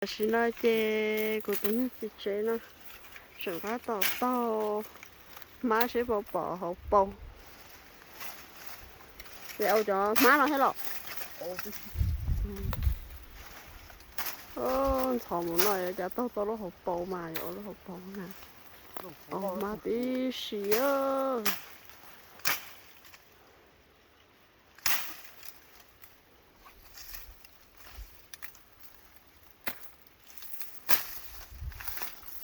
Tam sim no ces kuv tus niag txiv tsev no tseem tab tom taug hmab seb puas pom hauv paus. Ces ua cov hmab no thiab los? Ntxhov mus no yuav cas taug tau lub hauv paus mas yuav ua lub hauv paus na. Hmab tib si.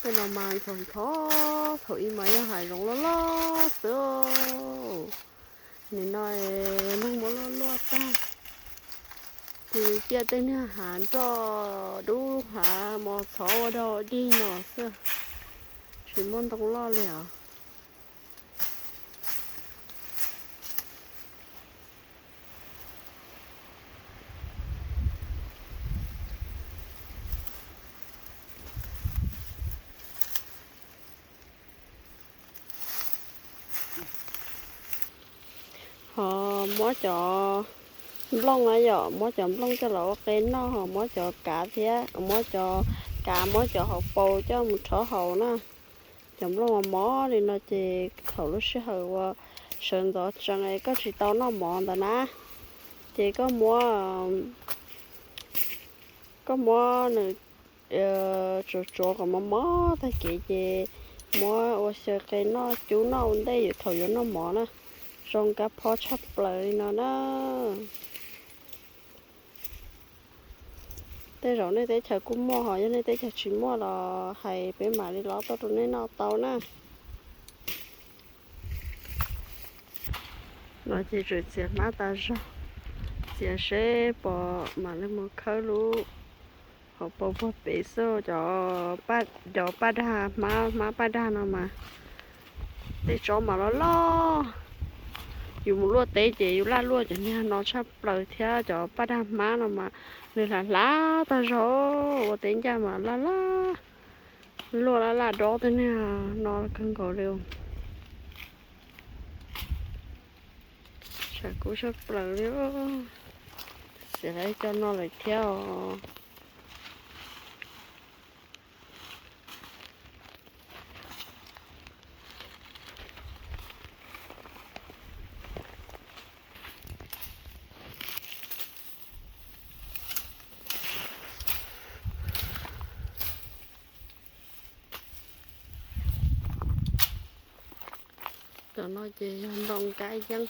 Tej no mas ntxhov ntxhov, thaum ub mas yog hav zoov loj loj xwb. Nim no neeg muab luaj luaj tag, ces ciaj tej niag hav nroj dub hav mos txhov ua dog dig no xwb, tsis muaj ntoo loj li os. Ho muab cov nplooj na yom, muab cov nplooj coj los ua qe noj, ho muab cov kav thiab, muab cov kav, muab cov hauv paus coj mus rhaub haus na. Cov nplooj mos mos li no ces thaum lub sij hawm uas sawv ntxov tsees es koj tsis tau noj mov ntawd na, ces koj muab, koj muab nws tsuav tsuav kom mos mos tag kev ces muab ua xyaw qe noj cub noj ua ntej thaum yuav noj mov na. Zoo kab phob tshaj plaws li no na. Tej zaum nej teb chaws kuj muaj, ho yog nej teb chaws tsis muaj los hais peb mam li los tuaj rau nej noj tau na. No ces tseem txiav hmab tas zog, txiav seb pom mam li mus khawb lub hauv paus puag pem xwb. Cov, cov paj dag hmab, hmab paj dag no mas tej tsob mas loj loj. Yus mus luaj teb ces yus laj luaj cov niag no tshaj plaws thiab. Cov paj dag hmab no mas nws hlav hlav tag zog, ua teb ncaj mas laj laj, luaj laj laj dob tej niag no kawg nkaus li. Tshav kub tshaj plaws li. Xiv lawv coj noj lawm thiab os. Cov no ces yog ntoo kab yeeb.